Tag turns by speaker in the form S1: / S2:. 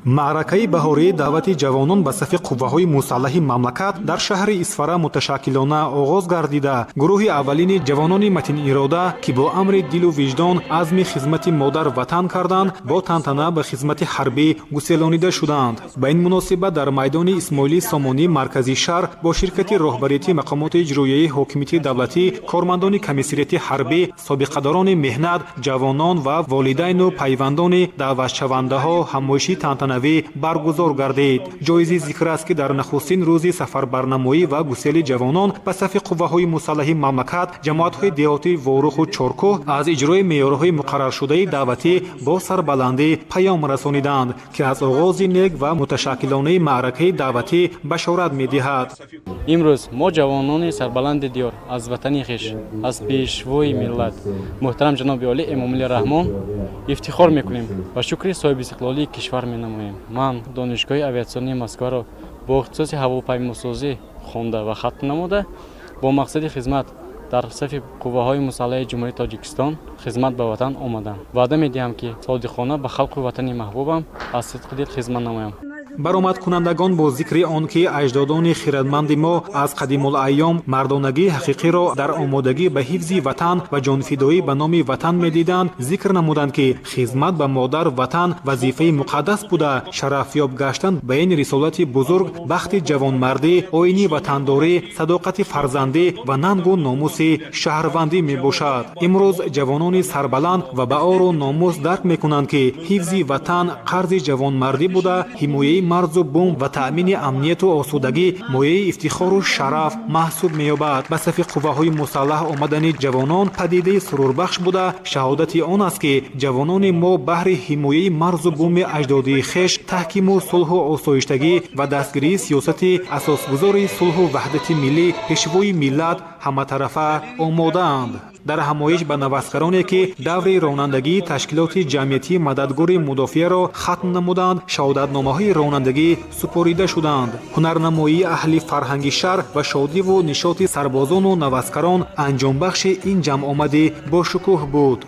S1: Маъракаи баҳории даъвати ҷавонон ба сафи қувваҳои мусаллаҳи мамлакат дар шаҳри Исфара муташаккилона оғоз гардида, гурӯҳи аввалини ҷавонони матинирода, ки бо амри дилу виҷдон азми хизмати модар ватан карданд, бо тантана ба хизмати ҳарбӣ гуселонида шуданд. Ба ин муносибат дар майдони Исмоили Сомонӣ, маркази шаҳр, бо ширкати роҳбарияти мақомоти иҷроияи ҳокимияти давлатӣ, кормандони комиссариати ҳарбӣ, собиқадорони меҳнат, ҷавонон ва волидайну пайвандони даъватшавандаҳо ҳамоиши тантанавӣ баргузор гардид. Ҷоизи зикр аст, ки дар нахустин рӯзи сафарбарнамоӣ ва гусели ҷавонон ба сафи қувваҳои мусаллаҳи мамлакат, ҷамоатҳои деҳотии Воруху Чоркӯҳ аз иҷрои меъёрҳои муқарраршудаи даъватӣ бо сарбаландӣ паём расониданд, ки аз оғози нек ва муташаккилонаи маъракаи даъватӣ башорат медиҳад.
S2: Имрӯз мо, ҷавонони сарбаланди диёр, аз ватани хеш, аз Пешвои миллат, муҳтарам ҷаноби олӣ Эмомалӣ Раҳмон ифтихор мекунем ва шукри соҳибистиқлолии кишвар менамоем. Ман Донишгоҳи авиатсионии Москваро бо ихтисоси ҳавопаймосозӣ хонда ва хатм намуда, бо мақсади хизмат дар сафи қувваҳои мусаллаҳи Ҷумҳурии Тоҷикистон, хизмат ба ватан омадам. Ваъда медиҳам, ки содиқона ба халқу ватани маҳбубам аз сидқи дил хизмат намоям.
S1: Баромадкунандагон бо зикри он ки аҷдодони хирадманди мо аз қадимулайём мардонагии ҳақиқиро дар омодагӣ ба ҳифзи ватан ва ҷонфидоӣ ба номи ватан медиданд, зикр намуданд, ки хизмат ба модар ватан вазифаи муқаддас буда, шарафёб гаштан ба ин рисолати бузург бахти ҷавонмардӣ, оини ватандорӣ, садоқати фарзандӣ ва нангу номуси шаҳрвандӣ мебошад. Имрӯз ҷавонони сарбаланд ва ба ору номус дарк мекунанд, ки ҳифзи ватан қарзи ҷавонмардӣ буда, ҳимояи марзу бум ва таъмини амнияту осудагӣ мояи ифтихору шараф маҳсуб меёбад. Ба сафи қувваҳои мусаллаҳ омадани ҷавонон падидаи сурурбахш буда, шаҳодати он аст, ки ҷавонони мо баҳри ҳимояи марзу буми аҷдодии хеш, таҳкиму сулҳу осоиштагӣ ва дастгирии сиёсати асосгузори сулҳу ваҳдати миллӣ, Пешвои миллат ҳаматарафа омодаанд. Дар ҳамоиш ба наваскароне, ки даври ронандагии ташкилоти ҷамъиятии мададгори мудофиаро хатм намуданд, шаҳодатномаҳои ронандагӣ супорида шуданд. Ҳунарнамоии аҳли фарҳанги шаҳр ва шодиву нишоти сарбозону наваскарон анҷомбахши ин ҷамъомадӣ бошукӯҳ буд.